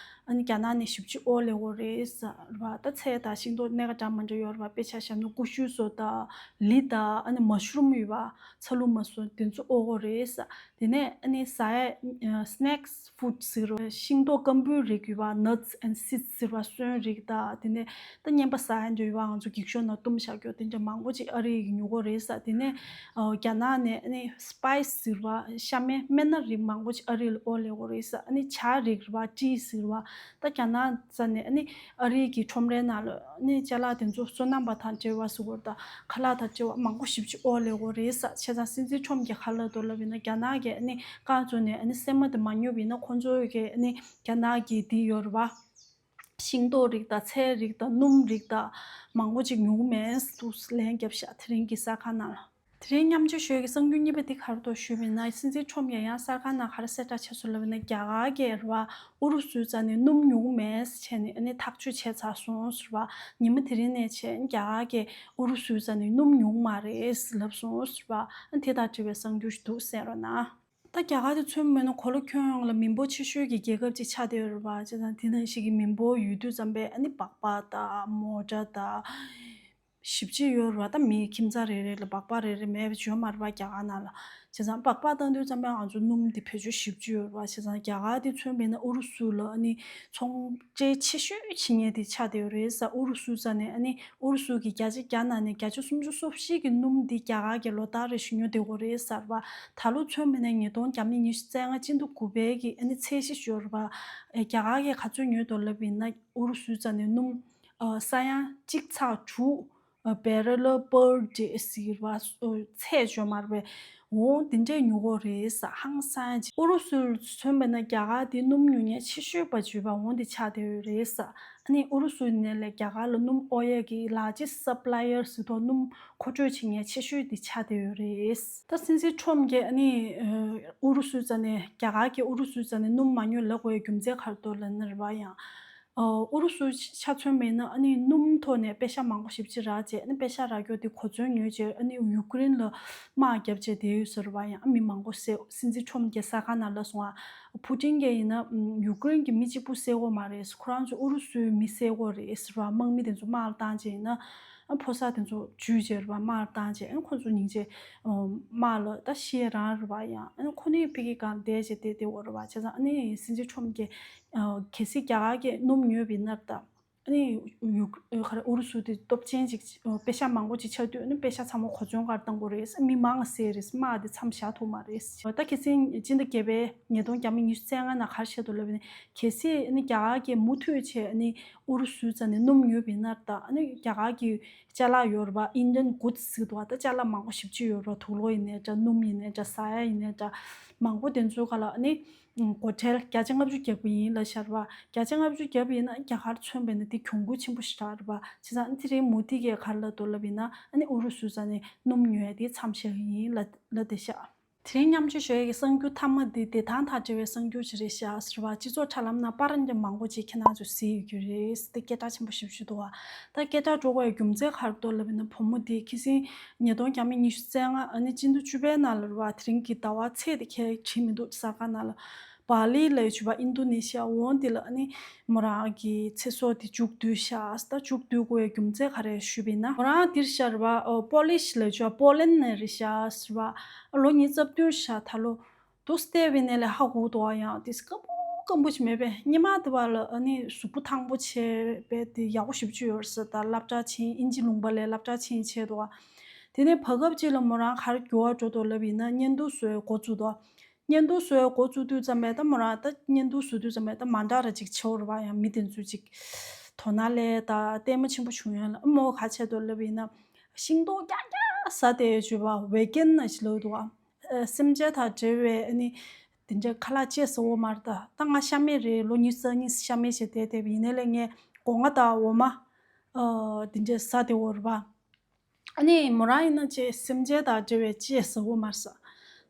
ཨ་ནི་རྒྱ་ནག་ནས་ཞེ་པོ་ཅིག་ཨོ་ལས་ཡོད་རེད་ཟེར་བ། ད་ཚལ་དང་ཤིང་ཏོག་སྣ་ཁ་འདྲ་མི་འདྲ་ཡོད་རེད་བ། དཔེ་ཆ་བཞག་ན་ཀུ་ཤུ་བཟོ་དང་ལི་དང་ཨ་ནི་མ་ཤུ་རུམ་ཡོད་བ། ཚ་ལུ་མ་བཟོ་དེ་ཚོ་ཨོ་ཡོད་རེད་ཟེར། དེ་ནས་ཨ་ནི་ཟ་ཡ་སི་ནེག་ཕུཌ་ཟེར་བ། ཤིང་ཏོག་སྐམ་པོའི་རིགས་ཡོད་བ། nuts and seeds ཟེར་བ། སོན་རིགས་དང་དེ་ནས་ད་རྔན་པ་ཟ་ཡ་འདྲ་ཡོད་བ། ང་ཚོ་འགྱིག་ཤོག་ནང་བཏུམས་བཞག་རྒྱུ་དེ་འདྲ་མང་པོ་ཅིག་ཨ་རི་ཡིས་ཉོ་གི་ཡོད་རེད་ཟེར། དེ་ནས་ཨོ་རྒྱ་ནག་ནས་ཨ་ནི་སི་པའེ་སི་ཟེར་བ། ཤ་མེད་སྨན་སྣ་རིགས་མང་པོ་ཅིག་ཨ་རི་ལ་ཨོ་ལས་ཡོད་རེད་ཟེར། ཨ་ནི་ཇ་རིགས་རེད་བ། ཏི་ཟེར་བ། ད་རྒྱ་ནག་རྩ་ནས་ཨ་ནི་ཨ་རི་གི་ཁྲོམ་རའི་ནང་ལ་ཨ་ནི་ཅ་ལག་དེ་ཚོ་སོ་ནམ་པ་དང་འབྲེལ་བ་ཟེར་བ་དང་ཁ་ལག་དང་འབྲེལ་བ་མང་པོ་ཞེ་པོ་ཅིག་ཨོ་ལས་ཡོད་རེད་ཟེར། བྱས་ཙང་སྲིད་འཛིན་ཁྲོམ་གྱིས་ག་རེ་ལབ་འདུག་ལབ་ཡིན་ན། རྒྱ་ནག་གིས་ཨ་ནི་རྐང་བཙུགས་ནས་ཨ་ནི་སྲན་མ་དེ་མ་ཉོས་པ་ཡིན་ན་ཁོང་ཚོ་གིས་ཨ་ནི་རྒྱ་ནག་གི་དེ་ཡོད་རེད་བ། ཤིང་ཏོག་རིགས་དང་ཚལ་རིགས་དང་སྣུམ་རིགས་དང་མང་པོ་ཅིག་ཉོ་གི་མེད་འདུག་ལན་བརྒྱབ་ཤག་དེ་རིང་གི་གསར་ཁང་ནང་ལ། དེ་རིང་མཉམ་སྤྱོད་ཞུ་ཡས་ཀྱི་གསར་འགྱུར་གཉིས་པ་འདི་ག་རེ་འདུག་ཞུས་པ་ཡིན་ན། སྲིད་འཛིན་ཁྲོམ་གྱིས་ཡང་གསར་ཁང་ནང་ག་རེ་གསལ་བསྒྲགས་བྱས་སོང་ལབ་ན། རྒྱ་གར་གྱིས་རེད་བ། ཨུ་རུ་སུའི་རྩ་ནས་སྣུམ་ཉོ་གི་མེད་ཟེར་བྱས་ནས་ཨ་ནི་ཐག་གཅོད་བྱས་ཚར་སོང་ཟེར་བ། ཉི་མ་དེ་རིང་ནས་བྱས་རྒྱ་གར་གྱིས་ཨུ་རུ་སུའི་རྩ་ནས་སྣུམ་ཉོ་གི་མ་རེད་ལབ་སོང་ཟེར་བ། ཨ་ནི་དེ་དང་འབྲེལ་བའི་གསར་འགྱུར་ཞིག་འདུག་གསན་རོགས་གནང་། ད་རྒྱ་གར་དེ་མཚོན་པ་ཡིན་ན་གོ་ལ་ཁྱོན་ཡོངས་ལ་མི་འབོར་ཆེ་ཤོས་ཀྱི་རྒྱལ་ཁབ་ཅིག་ཆགས་བསྡད་ཡོད་རེད་བ། བྱས་ཙང་དེ་ནང་བཞིན་གྱི་མི་འབོར་ཡོད་དུས་ཙམ་པས་ཨ་ནི་སྦག་སྦག་དང་མོ་ཊ་དང་། ཞེ་པོ་ཅིག་ཡོད་རེད་བ། ད་མི་ཁྱིམ་ཚང་རེ་རེ་ལ་སྦག་སྦག་རེ་རེ་མེད་པ་བྱུང་མ་རེད་བ། རྒྱ་གར་ནང་ལ། བྱས་ཙང་སྦག་སྦག་བཏང་དུས་ཙམ་པས་ང་ཚོ་སྣུམ་དེ་བེད་སྤྱོད་ཞེ་པོ་ཅིག་ཡོད་རེད་བ། བྱས་ཙང་རྒྱ་གར་དེ་མཚོན་པ་ཡིན་ན་ཨུ་རུ་སུ་ལ་ཨ་ནི་ཚོང་འབྲེལ་ཆེ་ཤོས་བྱེད་མཁན་དེ་ཆགས་བསྡད་ཡོད་རེད་ཟེར། ཨུ་རུ་སུའི་རྩ་ནས་ཨ་ནི་ཨུ་རུ་སུ་གི་བརྒྱ་ཆ་བརྒྱ་ནང་ནས་བརྒྱ་ཆ་སུམ་ཅུ་སོ་བཞི་གི་སྣུམ་དེ་རྒྱ་གར་གྱིས་ལོ་ལྟར་རེ་བཞིན་ཉོ་བསྡད་ཡོད་རེད་ཟེར་བ། ད་ལོ་མཚོན་པ་ཡིན་ན་ཉིས་སྟོང་བརྒྱ་མེད་ཉི་ཤུ་རྩ་ལྔ་སྤྱི་ཟླ་དགུ་པའི་གི་ཨ་ནི་ཚད་གཞི་ཡོད་རེད་བ། རྒྱ་གར་གྱིས་ག་ཚོད་ཉོས་འདུག་ལབ་ཡིན་ན། ཨུ་རུ་སུའི་རྩ་ནས་སྣུམ་ཨ་ས་ཡ་གཅིག་ཚེག་དྲུག་ཨ་barrel per day ཟེར་བ། ཨ་ཚད་བརྗོད་མ་རེད་པས། འོ་འདི་འདྲས་ཉོ་གི་རེད་ཟེར། ཧང་སང་ཅིག་ཨུ་རུ་སུར་མཚོན་པ་ན་རྒྱ་གར་དེ་སྣུམ་ཉོ་མཁན་ཆེ་ཤོས་པ་བརྗོད་པ་འོ་འདི་ཆགས་བསྡད་ཡོད་རེད་ཟེར། ཨ་ནི་ཨུ་རུ་སུ་ནས་ལས་རྒྱ་གར་ལ་སྣུམ་ཨོ་ཡ་གི་largest supplier ཟེར་དོ། སྣུམ་མཁོ་སྤྲོད་བྱེད་མཁན་ཆེ་ཤོས་དེ་ཆགས་བསྡད་ཡོད་རེད། ད་སྲིད་འཛིན་ཁྲོམ་གྱིས་ཨ་ནི་ཨུ་རུ་སུའི་རྩ་ནས། རྒྱ་གར་གྱིས་ཨུ་རུ་སུའི་རྩ་ནས་སྣུམ་མ་ཉོ་ལབ་དགོས་རྒྱུ་མཚན་ག་རེ་འདུག་ལབ་ན་རེད་བ། ཡང་ཨུ་རུ་སུའི་ཆ་མཚོན་པ་ཡིན་ན་ཨ་ནི་སྣུམ་ཐོག་ནས་པེ་ཤ་མང་པོ་ཞེ་པོ་ཅིག་རག་བྱས། ཨ་ནི་པེ་ཤ་རག་རྒྱུ་དེ་གོ་མཚོན་ཉོས་བྱས་ཨ་ནི་ཡུཀ་རེན་ལ་དམག་བརྒྱབ་བྱས་བསྡད་ཡོད་ཟེར་བ། ཡང་ཨ་མི་མང་པོ་བསད། སྲིད་འཛིན་ཁྲོམ་གྱིས་གསར་ཁང་ནང་ལབ་སོང་ཨ། ཕུ་ཏིན་གྱིས་ཡིན་ན་ཡུཀ་རེན་གྱི་མི་གཅིག་པུ་བསད་ཀྱི་ཡོད་མ་རེད། ཁོ་རང་ཚོ་ཨུ་རུ་སུའི་མི་བསད་ཀྱི་ཡོད་རེད་ཟེར་བ། དམག་མི་དེ་ཚོ་དམག་ལ་བཏང་བྱས་ཡིན་ན། ཨ་ཕོ་གསར་དེ་ཚོ་འཇུས་བྱས་རེད་བ། དམག་ལ་བཏང་བྱས། ཨ་ཁོ་ཚོ་སྙིང་རྗེ། ཨ་དམག་ལ་ད་ཤི་ཡ་རང་རེད་བ། ཡང་ཨ་ཁོ་ནི་ཕ་གི་སྒང་བསྡད་བྱས་བསྡད་བསྡད་ཡོད་རེད་བ། བྱས་ཙང་ཨ་ནི་སྲིད་འཛིན་ཁྲོམ་གྱིས་ཨ་གལ་སྲིད་རྒྱ་གར་གྱིས་སྣུམ་ཉོས་པ་ཡིན་ན་ད་ ཨ་ནི་ཡུ་ག་རེ་ཨུ་རུ་སུ་དེ་སྟོབས་ཆེན་ཅིག་པེ་ཤག་མང་པོ་ཅིག་ཆགས་དུས་ཨ་ནི་པེ་ཤག་ཚང་མ་གོ་མཚོན་གར་བཏང་དགོས་རེད། མི་མང་བསད་རེད། དམག་དེ་མཚམས་བཞག་ཐུབ་མ་རེད། ད་ཁ་སང་སྤྱི་ཟླ་བརྒྱད་པའི་ཉིས་སྟོང་ཉི་ཤུ་རྩ་ལྔ་ནང་ག་རེ་བཤད་འདུག་ལབ་ན། གལ་སྲིད་ཨ་ནི་རྒྱ་གར་གྱིས་མུ་མཐུད་བྱས་ཨ་ནི་ཨུ་རུ་སུའི་རྩ་ནས་སྣུམ་ཉོས་པ་ཡིན་ན། ད་ཨ་ནི་རྒྱ་གར་གྱི་ཅ་ལག་ཡོད་རེད་པ། Indian goods ཟེར་འདུག་པ། ད་ཅ་ལག་མང་པོ་ཞེ་པོ་ཅིག་ཡོད་རེད་པ། དུག་ལོག་ཡིན་ནའི་འདྲ། སྣུམ་ཡིན་ནའི་འདྲ། ཟ་ཡ་ཡིན་ནའི་འདྲ། མང་པོ་དེ་ཚོའི་སྒང་ལ་ཨ་ནི་སྒོ་ཁྲལ་བརྒྱ་ཆ་ལྔ་བཅུ་བརྒྱབ་ཀྱི་ཡིན་ལབ་བཞག་རེད་པ། བརྒྱ་ཆ་ལྔ་བཅུ་བརྒྱབ་པ་ཡིན་ན་རྒྱ་གར་མཚོན་པ་ཡིན་ན་དེ་གྱོང་གུད་ཆེན་པོ་ཞེ་དྲག་རེད་པ། བྱས་ཙང་དེ་རིང་མོ་དི་གིས་ག་རེ་ལབ་འདུག་ལབ་ཡིན་ན། ཨ་ནི་ཨུ་རུ་སུའི་རྩ་ནས་སྣུམ་ཉོ་ཡ་དེ་མཚམས་བཞག་གི་ཡིན་ལབ་ལབ་བསྡད་ཤག་དེ་རིང་མཉམ་སྤྱོད་ཞུ་ཡ་གི་གསར་འགྱུར་མཐའ་མ་འདི་བདེ་ཐང་དང་འབྲེལ་བའི་གསར་འགྱུར་ཞིག་རེད་ཤག་ཟེར་བ། སྤྱི་ཚོགས་དྲ་ལམ་ནང་པར་འདི་མང་པོ་ཅིག་ཁྱེད་རང་ཚོས་གཟིགས་ཡོད་ཀྱི་རེད། དེ་སྐད་གྲགས་ཆེན་པོ་ཞེ་པོ་ཅིག་འདུག་པ། ད་སྐད་གྲགས་འགྲོ་བའི་རྒྱུ་མཚན་ག་རེ་འདུག་ལབ་ན། བུ་མོ་དེ་ཁ་སང་ཉིས་སྟོང་ཉི་ཤུ་རྩ་ལྔ་ཨ་ནི་སྤྱི་ཟླ་བཅུ་པའི་ནང་ལ་རེད་པ། དེ་རིང་གི་ཟླ་བ་ཚེས་དེ་ཁྱེད་བྲིས་མི་འདུག་གསར་ཁང་ནང་ལ། བཱ་ལི་ལབ་ཡ་ཅིག་ཡོད་པ། ཨིན་རྡོ་ནེ་ཤི་ཡ། འོ་འདི་ལ་ཨ་ནི་མོ་རང་གི་ཚེ་སྲོག་དེ་མཇུག་བསྡུས་ཤག་ད་མཇུག་བསྡུ་དགོས་པའི་རྒྱུ་མཚན་ག་རེ་ཞུས་པ་ཡིན་ན། མོ་རང་འདིར་ཤར་བ་ཨོ་པོ་ལིཤ་ལབ་ཡ་ཅིག་ཡོད་པ། པོ་ལན་ནས་རེད་ཤག་ཟེར་བ། ལོ་ཉི་ཤུ་རྩ་བདུན་ཤག་ད་ལོ་དུ་སྟེ་བི་ནས་ལས་ཧ་གོ་འདུག་པ། ཡང་དེ་སྐམ་པོ་སྐམ་པོ་ཞིག་མེད་པས། སྔོན་མ་དེ་བ་ལ་ཨ་ནི་གཟུགས་པོ་ཐང་པོ་བྱས་པས་དེ་ཡག་པོ་ཞེ་པོ་ཅིག་ཡོད་རེད་ཟེར། ད་སློབ་གྲྭ་ཕྱིན། དབྱིན་ཇི་ལུང་པ་ལ་སློབ་གྲྭ་ཕྱིན་བྱས་འདུག་པ། དེ་ནས་བར་སྐབས་ཅིག་ལ་མོ་རང་ག་རེ་འགྱུར་བ་འགྲོ་འདུག་ལབ་ཡིན་ན། བརྙན་ཐུང་བཟོ་ཡ་འགོ་བཙུགས་འདུག་བརྙན་ཐུང་བཟོ་ཡ་འགོ་བཙུགས་དུས་ཙམ་པས་ད་མོ་རང་ད་བརྙན་ཐུང་བཟོ་དུས་ཙམ་པས་ད་མ་འདྲ་ར་ཅིག་བྱེད་འོ་རེད་པ། ཡང་མི་དེ་ཚོས་ཅིག་དོ་སྣང་སླེབས་དང་ལྟད་མོ་ཆེན་པོ་བྱུང་ཡོད་ལ། མོ་ག་རེ་བྱས་འདུག་ལབ་ཡིན་ན། ཤིང་ཏོག་རྐྱང་རྐྱང་ཟ་བསྡད་ཡ་ཅིག་ཡོད་པ། ཝེ་གན་ན་ཞིག་ལབ་འདུག་པ། ཨ་སེམས་ཅན་དང་འབྲེལ་བའི་ཨ་ནི་དེ་འདྲའི་ཁ་ལག་ཅིག་ཟ་འོ་མ་རེད། ད་ད་ང་ཤ་མེད་རེད། ལོ་ཉི་ཤུ་རྩ་གཉིས་ཤ་མེད་བྱས་བསྡད་བསྡད་པ་ཡིན་ནའི་ལས་ངས་སྒོ་ང་དང་འོ་མ་ཨ་དེ་འདྲ་ཟ་བསྡད་འོ་རེད་པ། ཨ་ནི་མོ་རང་ཡིན་ན་ཅིག་སེམས་ཅན་དང་འབྲེལ་བའི་ཅིག་ཟ་འོ་མ་རེད་ཟེར།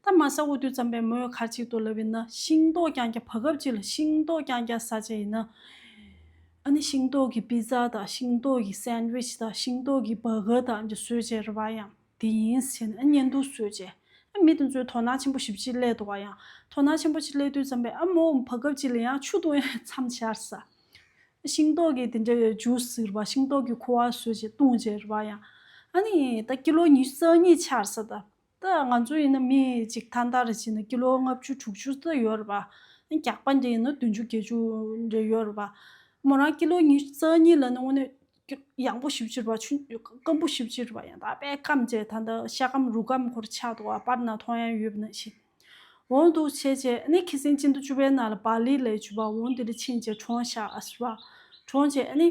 ད་མ་ཟ་འོ་དུས་ཙམ་པས་མོས་ག་རེ་བྱེད་འདུག་ལབ་ཡིན་ན། ཤིང་ཏོག་རྐྱང་རྐྱང་། བར་སྐབས་ཅིག་ལ་ཤིང་ཏོག་རྐྱང་རྐྱང་ཟ་བྱས་ཡིན་ན། ཨ་ནི་ཤིང་ཏོག་གི་པི་ཛ་དང་། ཤིང་ཏོག་གི་སན་ཝིཆ་དང་། ཤིང་ཏོག་གི་བར་གར་དང་འདི་བཟོས་བྱས་རེད་པ། ཡང་དེ་ཡིན་ཟེར་ནས་ཨ་བརྙན་ཐུང་བཟོས་བྱས། ཨ་མི་དེ་ཚོས་དོ་སྣང་ཆེན་པོ་ཞེ་པོ་ཅིག་སླེབས་འདུག་པ། ཡང་དོ་སྣང་ཆེན་པོ་ཅིག་སླེབས་དུས་ཙམ་པས་ཨ་མོ་བར་སྐབས་ཅིག་ལ་ཡང་ཆུ་འཐུང་ཡ་མཚམས་བཞག་ཟེར། ཤིང་ཏོག་གི་དེ་འདྲའི་ཇུས་ཟེར་བ། ཤིང་ཏོག་གི་ཁུ་བ་བཟོས་བྱས་བཏུང་བྱས་རེད་པ། ཡང་ཨ་ནི་ད་ཀི་ལོ་ཉི་ཤུ་རྩ་གཉིས་ཆགས་ཟེར། ད་ད་ང་ཚོ་ཡིན་ན་མི་ཅིག་ད་ལྟ་རེ་བྱས་ན་ཀི་ལོ་ལྔ་བཅུ་དྲུག་ཅུ་ད་ཡོད་རེད་པ། རྒྱགས་པ་འདྲ་ཡིན་ན་བདུན་ཅུ་བརྒྱད་ཅུ་འདྲ་ཡོད་རེད་པ། མོ་རང་ཀི་ལོ་ཉི་ཤུ་རྩ་གཉིས་ལབ་ན་དངོས་གནས་ཡང་པོ་ཞེ་པོ་ཅིག་རེད་པ། ཆུང་སྐམ་པོ་ཞེ་པོ་ཅིག་རེད་པ། ཡང་ད་དཔེ་སྐམ་བྱས། ད་ལྟ་ཤ་སྐམ་རུས་སྐམ་ཁོ་རང་ཆགས་འདུག་པ། པར་ནང་མཐོང་ཡ་ཡོད་པ་ནང་བཞིན། འོ་འདུག་བྱས་བྱས་ཨ་ནི་ཁ་སང་སྤྱི་ཟླ་བཅུ་པའི་ནང་ལ་བཱ་ལི་ལབ་ཡ་ཅིག་ཡོད་པ། འོ་འདི་ལ་ཕྱིན་བྱས་གྲོངས་ཤག་ཟེར་བ། གྲོངས་བྱས་ཨ་ནི་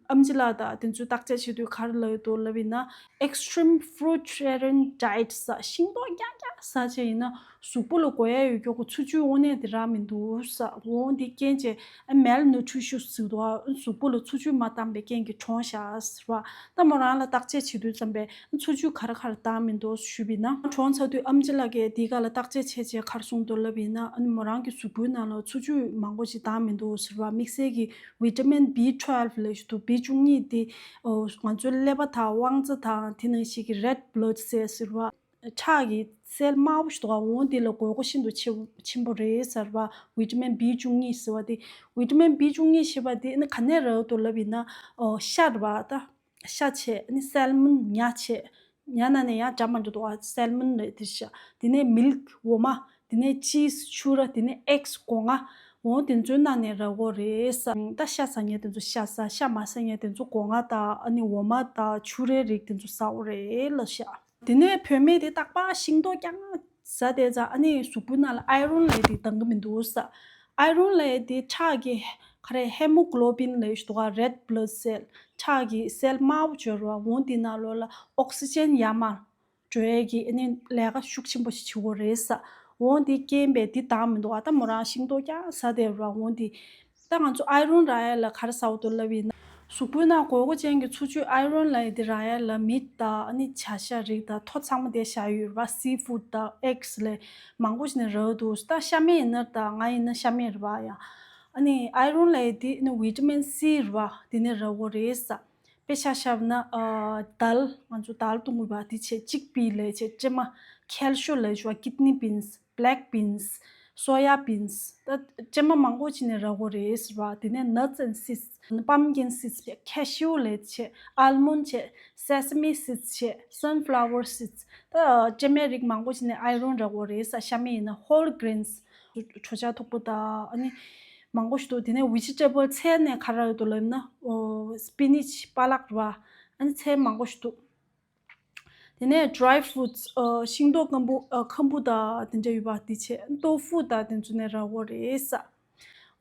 ཨམ་ཆི་ལགས་དང་དེ་ཚོས་བརྟག་དཔྱད་བྱེད་དུས་ག་རེ་ལབ་ཡོད་འདུག་ལབ་ཡིན་ན། Extreme fruitarian diet ཟེར། ཤིང་ཏོག་རྐྱང་རྐྱང་ཟ་བྱས་ཡིན་ན་གཟུགས་པོ་ལ་དགོས་ཡ་ཡོད་རྒྱུ་གི་འཚོ་བཅུད་དངོས་གནས་དེ་རག་མི་འདུག་ཟེར། འོ་འདི་རྐྱེན་བྱས་ཨ་malnutrition ཟེར་འདུག་པ། གཟུགས་པོ་ལ་འཚོ་བཅུད་མ་བཏང་པའི་རྐྱེན་གྱིས་གྲོངས་ཤག་ཟེར་བ། ད་མོ་རང་ལ་བརྟག་དཔྱད་བྱེད་དུས་ཙམ་པས་འཚོ་བཅུད་ག་རེ་ག་རེ་བཏང་མི་འདུག་ཞུས་པ་ཡིན་ན། གྲོངས་ཚར་དུས་ཨམ་ཆི་ལགས་ཀྱིས་དེའི་སྒང་ལ་བརྟག་དཔྱད་བྱས་བྱས་ག་རེ་གསུངས་འདུག་ལབ་ཡིན་ན། ཨ་ནི་མོ་རང་གི་གཟུགས་པོའི་ནང་ལ་འཚོ་བཅུད་མང་པོ་ཞིག་བཏང་མི་འདུག་ཟེར་བ། དམིགས་བསལ་གྱི་vitamin B twelve ལབ་ཡ་ཅིག་འདུག་བི་བཅུ་གཉིས་དེ་ཨོ་ང་ཚོའི་ཀླད་པ་དང་དབང་རྩ་དང་དེ་ནང་བཞིན་གྱི་red blood cell ཟེར་བ། ཁྲག་གི་སེལ་དམར་པོ་ཞིག་འདུག་ག་འོ་འདི་ལ་དགོས་མཁོ་ཤིན་ཏུ་ཆེ་ཆེན་པོ་རེད་ཟེར་བ། vitamin B བཅུ་གཉིས་ཟེར་བ་དེ། vitamin B བཅུ་གཉིས་ཞེས་པ་དེ་ནི་ག་ནས་རག་འདུག་ལབ་ཡིན་ན། ཨོ་ཤ་རེད་པ། ད་ཤ་བྱས། ཨ་ནི་སལ་མོན། ཉ་བྱས། ཉ་ནང་ནས་ཡང་འདྲ་མི་འདྲ་འདུག་ག་སལ་མོན་རེད་དེ་ཤ། དེ་ནས་མིལཀ་འོ་མ། དེ་ནས་ཅིས་ཕྱུ་ར། དེ་ནས་ཨེག་སི་སྒོ་ང་། འོ་དེ་ཚོའི་ནང་ནས་རག་གི་རེད་ཟེར། ད་ཤ་ཟ་མཁན་དེ་ཚོ་ཤ་ཟ། ཤ་མ་ཟ་མཁན་དེ་ཚོ་སྒོ་ང་དང་ཨ་ནི་འོ་མ་དང་ཕྱུ་རའི་རིགས་དེ་ཚོ་ཟ་འོ་རེད་ལབ་ཤག་དེ་ནས་བུད་མེད་དེ་རྟག་པར་ཤིང་ཏོག་རྐྱང་ཟ་བསྡད་ཙང་ཨ་ནི་གཟུགས་པོའི་ནང་ལ་ཨའི་རོན་ལབ་ཡ་དེ་འདང་གི་མི་འདུག་ཟེར། ཨའི་རོན་ལབ་ཡ་དེ་ཁྲག་གི་ག་རེ་ཧེ་མོ་གྷི་ལོ་བིན་ལབ་ཡ་ཞིག་འདུག་ག red blood cell། ཁྲག་གི་སེལ་དམར་པོ་ཅིག་ཡོད་རེད་པ། འོ་དེ་ནང་ལོགས་ལ་ཨོག་སི་ཅན་ཡར་མར་འགྲོ་ཡ་གི་ཨ་ནི་ལས་ཀ་ཤུགས་ཆེན་པོ་ཞིག་བྱེད་ཀྱི་ཡོད་རེད་ཟེར། འོ་དེ་རྐྱེན་པས་དེ་འདང་མི་འདུག་ག་ད་མོ་རང་ཤིང་ཏོག་རྐྱང་ཟ་བསྡད་རེད་པ། འོ་དེ། ད་ང་ཚོ་ཨའི་རོན་རག་ཡ་ལ་ག་རེ་ཟ་འོ་འདུག་ལབ་ཡིན་ན། གཟུགས་པོའི་ནང་དགོས་མཁོ་ཅན་གྱི་འཚོ་བཅུད་ཨའི་རོན་ལབ་ཡ་དེ་རག་ཡ་ལ་མི་དང་ཨ་ནི་བྱ་ཤ་རིགས་དང་ཐོ་ཚང་མ་དེ་བཞག་ཡོད་རེད་པ། སི་ཕུཌ་དང་ཨེག་སི་ལ་མང་པོ་ཞིག་ནས་རག་འདུག་ད་ཤ་མེད་ཡིན་ན། ད་ང་ཡིན་ན་ཤ་མེད་རེད་པ། ཡང་ཨ་ནི་ཨའི་རོན་ལབ་ཡ་དེ་ཨ་ནི་ཝི་ཊ་མིན་སི་རེད་པ། དེ་ནས་རག་གི་རེད་ཟེར། དཔེ་ཆ་བཞག་ན་ཨ་དལ། ང་ཚོ་དལ་བཏུང་དགོས་པ་དེ་བྱས། ཅིག་པི་ལབ་བྱས། ཀྲེ་མ། ཁལ་ཤོ་ལབ་བྱས་པ། ཀིཌ་ནི་བིན་སི། black beans། soya beans། ད་ཀྲེ་མ་མང་པོ་ཅིག་ནས་རག་གི་རེད་ཟེར་བ། དེ་ནས་nuts and seeds། pumpkin seeds བྱས། cashew ལབ་བྱས། almond བྱས། sesame seeds བྱས། sunflower seeds། ད་ཀྲེ་མའི་རིགས་མང་པོ་ཅིག་ནས་ཨའི་རོན་རག་གི་རེད་ཟེར། ཤ་མེད་ཡིན་ན། whole grains། གྲོ་ཆ་མཐུག་པོ་དང་ཨ་ནི་ མང་པོ་ཞིག་འདུག་དེ་ནས་vegetable ཚལ་ནས་ག་རེ་ཡོད་འདུག་ལབ་ན། ཨོ། spinach པཱ་ལགས་རེད་པ། ཨ་ནི་ཚལ་མང་པོ་ཞིག་འདུག་དེ་ནས་dry fruits ཨ། ཤིང་ཏོག་ཁམ་བུ་ཨ། ཁམ་བུ་དང་དེ་འདྲ་ཡོད་པ་དེ་བྱས། ཏོ་ཧྥུ་དང་དེ་ཚོ་ནས་རག་གི་རེད་ས།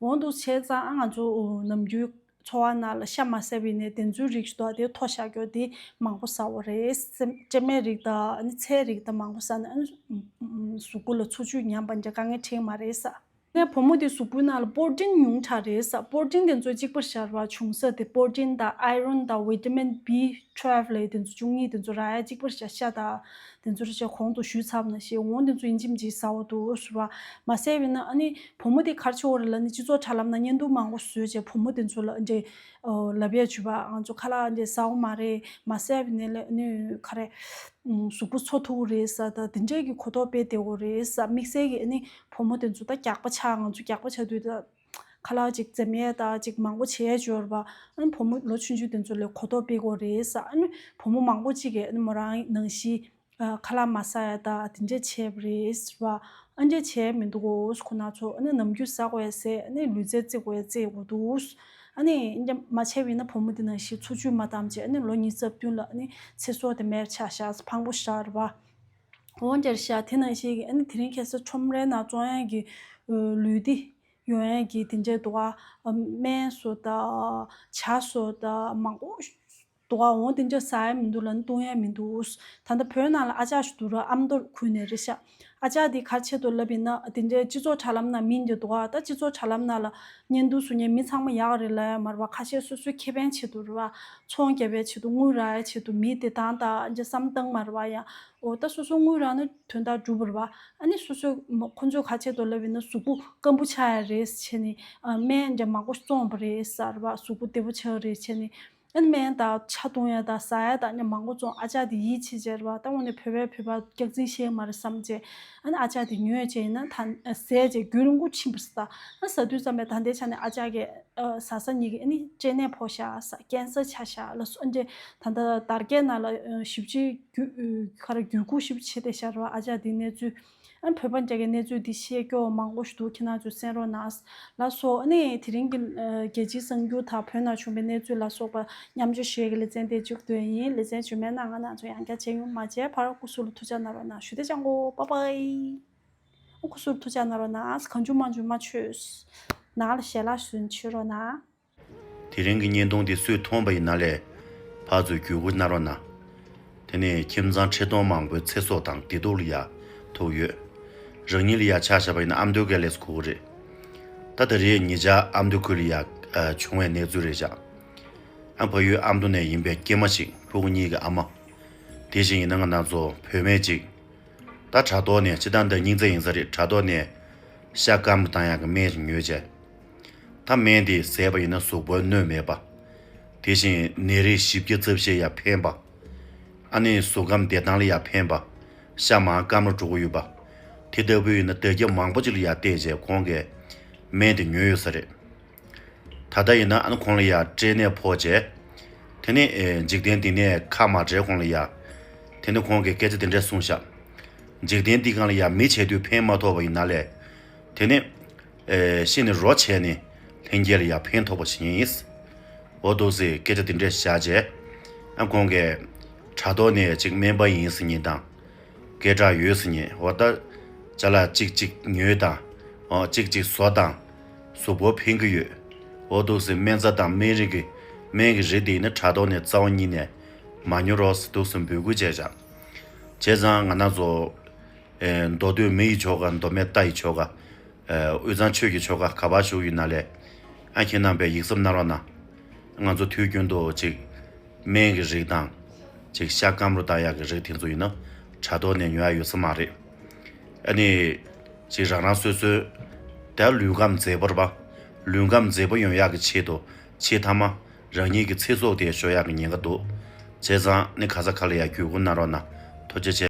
འོ་འདུག་བྱས་ཙང་ཨ། ང་ཚོ་ཨོ། ནམ་རྒྱུན་འཚོ་བ་ནང་ལ་ཤ་མ་ཟ་བའི་ནས་དེ་ཚོའི་རིགས་ཞིག་འདུག་དེ་མཐོ་བཞག་རྒྱུ་དེ་མང་པོ་ཟ་དགོས་རེད། སྲན་སྲན་མའི་རིགས་དང་ཨ་ནི་ཚལ་རིགས་དང་མང་པོ་ཟ་ན་ཨ་ནི་གཟུགས་པོ་ལ་འཚོ་བཅུད་ཉམས་པ་འདྲ་དཀའ་ངལ་འཕྲད་མ་རེད་ས། ནས་བུ་མོ་དེ་གཟུགས་པོའི་ནང་ལ་protein ཉུང་དྲགས་རེད་ས། protein དེ་ཚོ་གཅིག་པར་བཞག་པ་བྱུང་ས་དེ་protein དང་iron དང་vitamin B twelve ལབ་དེ་ཚོ་བཅུ་གཉིས་དེ་ཚོ་རག་ཡ། གཅིག་པར་བཞག་ཤ་དང་དེ་ཚོ་རེ་བྱས་གོང་དུ་ཞུས་ཚར་བ་ནང་བཞིན་འོ་དེ་ཚོ་ཡིན་གཅིག་མིན་གཅིག་ཟ་དགོས་འདུག་ཟེར་བ། མ་ཟས་པ་ཡིན་ན་ཨ་ནི་བུ་མོ་དེ་ག་རེ་བྱེད་དགོས་རེད་ལབ་ན། སྤྱི་ཚོགས་དྲ་ལམ་ནང་བརྙན་ཐུང་མང་པོ་བཟོས་བྱས་བུ་མོ་དེ་ཚོ་ལ་འདྲེ་ལབ་ཡ་བྱས་པ། ང་ཚོ་ཁ་ལག་འདྲེ་ཟ་དགོས་མ་རེད། མ་ཟས་པ་ཡིན་ན་ཨ་ནི་ག་རེ། གཟུགས་པོ་འཚོ་ཐུབ་ཀྱི་རེད་ས། ད་དེ་འདྲས་ཀྱི་གོ་རྟོགས་སྤེལ་བསྡད་དགོས་རེད་ས། དམིགས་བསལ་གྱི་ཨ་ནི་བུ་མོ་དེ་ཚོ་ད་རྒྱགས་པ་ཆགས། ང་ཚོ་རྒྱགས་པ་ཆགས་དུས་ད་ཁ་ལག་ཅིག་འཛེམ་ཡས་ད་ཅིག་མང་པོ་བྱེད་ཡས་ཅིག་ཡོད་རེད་པ། ཨ་ནི་བུ་མོ་ལོ་ཆུང་ཆུང་དེ་ཚོ་ལ་གོ་རྟོགས་སྤེལ་དགོས་རེད་ས། ཨ་ནི་བུ་མོ་མང་པོ་ཅིག་གིས་ཨ་ནི་མོ་རང་ནང་བཞིན་ཨ། ཁ་ལག་མ་ཟ་ཡས་ད་དེ་འདྲས་བྱས་པ་རེད་ཟེར་བ། ཨ་འདྲས་བྱས་མི་འདུག་གོ། ཁོ་ན་ཚོ་ཨ་ནི་ནམ་རྒྱུན་ཟ་དགོས་ཡས་ཟས། ཨ་ནི་ལུས་རྩལ་རྩེད་དགོས་ཡས་རྩེད་དགོས་འདུག་ཨ་ནི་འདྲ་མ་བྱས་པ་ཡིན་ན་བུ་མོ་དེ་ནང་བཞིན་འཚོ་བཅུད་མ་བཏང་བྱས་ཨ་ནི་ལོ་ཉི་ཤུ་རྩ་བདུན་ལ་ཨ་ནི་ཚེ་སྲོག་དེ་མེད་པ་ཆགས་ཤག་ཕངས་པོ་ཞེ་དྲག་རེད་པ། འོ་འདྲ་ཤག་དེ་ནང་བཞིན་གྱི་ཨ་ནི་དེ་རིང་ཁ་སང་ཁྲོམ་རའི་ནང་བཙོང་ཡས་ཀྱི་ཨ། ལུས་འདི་ཡོང་ཡས་ཀྱི་དེ་འདྲས་འདུག་ག་ཨ། སྨན་བཟོ་དང་ཇ་བཟོ་དང་མང་པོ་འདུག་ག་འོ་དེ་འདྲས་ཟ་ཡས་མི་འདུག་ལབ་ན་བཏུང་ཡས་མི་འདུག་ད་ལྟ་བོད་ནང་ལ་ཨ་ཅག་ཞིག་འདུག་ར། ཨ་མདོ་ཁུལ་ནས་རེད་ཤག་ཨ་ཅག་དེ་ག་རེ་བྱེད་འདུག་ལབ་ཡིན་ན། དེ་འདྲའི་སྤྱི་ཚོགས་དྲ་ལམ་ནང་མི་འདི་འདུག་ག་ད་སྤྱི་ཚོགས་དྲ་ལམ་ནང་ལ་བརྙན་ཐུང་བཟོ་མཁན་མི་ཚང་མ་ཡག་རེད་ལབ་ཡ་མ་རེད་པ། ཁ་ཤས་སོ་སོའི་ཁེ་ཕན་ཆེད་དུ་རེད་པ། ཚོང་རྒྱབ་ཡའི་ཆེད་དུ་དངུལ་རག་ཡའི་ཆེད་དུ་མི་དེ་དང་ད་འདྲ་བསམ་བཏང་མ་རེད་པ། ཡང་འོ་ད་སོ་སོ་དངུལ་རག་ན་དོན་དག་འགྲུབ་པ་རེད་པ། ཨ་ནི་སོ་སོའི་མ་ཁོ་ཚོས་ག་རེ་བྱེད་འདུག་ལབ་ཡིན་ན་གཟུགས་པོ་སྐམ་པོ་ཆགས་ཡ་རེད་བྱས་ནས་ཨ། སྨན་འདྲ་མང་པོ་བཙོངས་པ་རེད་ཟེར་བ། གཟུགས་པོ་བདེ་པོ་ཆགས་རེད་བྱས་ནས། ཨ་ནི་སྨན་དང་ཇ་བཏུང་ཡ་དང་ཟ་ཡ་དང་ཨ་ནི་མང་པོ་བཙོངས། ཨ་ཅག་དེ་ཡིད་ཆེས་བྱས་རེད་པ། ད་དངོས་གནས་བོད་པས་བོད་པ་སྐྱག་རྫུན་བཤད་མ་རེད་བསམ་བྱས། ཨ་ནི་ཨ་ཅག་དེ་ཉོས་བྱས་ཡིན་ན་ད་ཟས་བྱས་རྒྱུན་རིང་པོ་ཕྱིན་པ་རེད། ད་ཟ་དུས་ཙམ་པས་ད་ལྟའི་ཆ་ནས་ཨ་ཅག་གིས་ཨ། ཟ་ས་གཉིས་ཀྱིས་ཨ་ནི་སྐྲན་ནད་ཕོག་ཤག་ཟ། ཀན་སར་ཆགས་ཤག་ལབ་སོང་། ཨ་འདྲས་ད་ལྟ་དར་རྒྱས་ནང་ལ་ཞིབ་ཕྱིའི་བརྒྱུད་ག་རེ་བརྒྱུད་སྐུར་ཞིབ་བྱས་བསྡད་ཤག་རེད་པ། ཨ་ཅག་དེའི་གནས་ཚུལ། ཨ་ནི་བོད་པ་འདྲ་གི་གནས་ཚུལ་འདི་བཤད་སྐྱོ་བ་མང་པོ་ཞིག་འདུག་ཁྱེད་རང་ཚོས་གསན་རོགས་གནང་ལགས་སོ། ཨ་ནི་དེ་རིང་གི་ཨ། རྒྱལ་སྤྱིའི་གསར་འགྱུར་དང་བོད་ནང་བྱུང་བའི་གནས་ཚུལ་ལ་སོགས་པ་མཉམ་སྤྱོད་ཞུ་ཡས་ཀྱི་ལེ་ཚན་དེ་མཇུག་བསྡུ་ཡས་ཡིན། ལེ་ཚན་རྗེས་མའི་ནང་ང་རང་ཚོ་ཡང་བསྐྱར་མཇལ་ཡོང་། མ་མཇལ་བར་སྐུ་གཟུགས་ལ་ཐུགས་ཅག་གནང་རོགས་གནང་། ཞུ་བདེ་ཅང་གོ། པ་པའི། སྐུ་གཟུགས་ལ་ཐུགས་ཅག་གནང་རོགས་གནང་། གང་བྱུང་མང་བྱུང་མ་མཆོད། ནང་ལ་ཞལ་ལག་བཟོས་ནས་མཆོད་རོགས་གནང་། དེ་རིང་གི་བརྙན་ཐུང་འདི་སུས་མཐོང་པ་ཡིན་ན་ལས། ཕར་ཚུར་བརྒྱུད་སྐུར་གནང་རོགས་གནང་། དེ་ནས་ཁྱིམ་ཚང་ཁྲི་སྟོང་མང་པོའི་ཚེ་སྲོག་དང་བདེ་སྡུག་ལ་ཡ་ཐུག་ཡོད། རང་ཉིད་ལ་ཡ་ཆ་བཞག་པ་ཡིན་ན་ཨ་མདོའི་ག་ལས་སུ་གོ་གི་རེད། ད་ད་རེས་ཉེ་ཆར་ཨ་མདོ་ཁུལ་ལ་ཡ་ཨ། བྱུང་བའི་གནས་ཚུལ་རེད་བཞག་ཨ་ཕ་ཡུལ་ཨ་མདོ་ནས་ཡིན་པའི་སྐྱེས་མ་ཞིག་ཕྲུ་གུ་གཉིས་ཀྱི་ཨ་མ། དེ་བཞིན་ཡིན་ན་ང་རང་ཚོ་བུད་མེད་ཅིག་ད་དྲ་ཐོག་ནས་སྤྱིར་བཏང་འདི་སྙིང་རྩ་ཡིན་ས་རེད། དྲ་ཐོག་ནས་ཤ་སྐམ་པོ་བཏང་ཡག་གི་སྨན་ཞིག་ཉོས་བྱས། ད་སྨན་དེ་བཟས་པ་ཡིན་ན་གཟུགས་པོར་གནོད་མེད་པ། དེ་བཞིན་ནད་རིགས་བཞི་བརྒྱ་རྩ་བཞི་ཡར་ཕན་པ། ཨ་ནི་གཟུགས་ཁམས་བདེ་ཐང་ལ་ཡར་ཕན་པ། ཤ་མར་སྐམ་རུ་འགྲོ་གི་ཡོད་པ། དེ་ལྟ་བུ་ཡིན་ན་བདག་སྐྱོབ་མང་པོ་ཅིག་ལ་ཡར་བལྟས་བྱས་ཁོང་གིས་སྨན་དེ་ཉོས་ཡོད་ས་རེད། ད་ལྟ་ཡིན་ན་ཨ་ནི་ཁོང་ལ་ཡ་སྐྲན་ནད་ཕོག་བྱས། དེ་ནི་ཨེ། འཇིག་རྟེན་འདི་ནས་ཁ་མ་བྲལ་གོང་ལ་ཡ། དེ་ནི་ཁོང་གིས་སྐད་ཆ་དེ་འདྲས་གསུངས་ཤག་འཇིག་རྟེན་འདི་སྒང་ལ་ཡ་མི་བྱེད་དུས་ཕན་མ་ཐོགས་པ་ཡིན་ན་ལས། དེ་ནི་ཨེ། ཤི་ནས་རོ་བྱས་ནས་ལྷན་སྐྱེས་ལ་ཡ་ཕན་ཐོགས་པ་ཞིག་ཡིན། འོ་འདུག་སེ་སྐད་ཆ་དེ་འདྲས་བཞག་བྱས། ཨ་ཁོང་གིས་དྲ་ཐོག་ནས་ཅིག་སྨན་པ་ཡིན་ཟེར་མཁན་དང་། སྐད་གྲགས་ཡོད་ཟེར་མཁན། འོ་ད་ཅ་ལག་གཅིག་གཅིག་ཉོས་དང་། འོ་གཅིག་གཅིག་བཟོ་དང་། གཟུགས་པོར་ཕན་གྱི་ཡོད། འོ་འདུག་སེ་སྨན་རྩྭ་དང་སྨན་རིགས་ཀྱི་སྨན་གྱི་རིགས་དེ་ཡིན་ན་དྲ་ཐོག་ནས་རྩ་བ་ཉིད་ནས་མ་ཉོ་རོགས་ཟེར་འདུག་སེ་འབོད་སྐུལ་བྱས་བཞག་བྱས་ཙང་ང་རང་ཚོ་ཨེ། མདོ་སྟོད་མི་ཡི་ཆོལ་ཁ། མདོ་སྨད་རྟ་ཡི་ཆོལ་ཁ། ཨེ། དབུས་གཙང་ཆོས་ཀྱི་ཆོལ་ཁ་ག་པར་བཞུགས་ཡོད་ན་ལས། ཨ་ཁྱེད་རྣམ་པས་ཡིད་གཟབ་གནང་རོགས་གནང་། ང་ཚོ་དུས་རྒྱུན་དུ་ཅིག་སྨན་གྱི་རིགས་དང་། ཅིག་ཤ་སྐམ་རུ་བཏང་ཡག་གི་རིགས་དེ་ཚོ་ཡིན་ན་དྲ་ཐོག་ནས་ཉོ་ཡ་ཡོད་ས་མ་རེད། ཨ་ནི། ཅིག་རང་རང་སོ་སོའི་ད་ལུས་ཁམས་མཛེས་པོ་རེད་པ། ལུས་ཁམས་མཛེས་པོ་ཡོང་ཡག་གི་ཆེད་དུ་ཆེས་མཐའ་མ་རང་ཉིད་ཀྱི་ཚེ་སྲོག་དེ་ཤོར་ཡག་གི་ཉེན་ཁ་འདུག་བྱས་ཙང་ནི་ག་ས་ག་ལ་ཡ་བརྒྱུད་སྐུར་གནང་རོགས་གནང་། ཐུགས་རྗེ་ཆེ།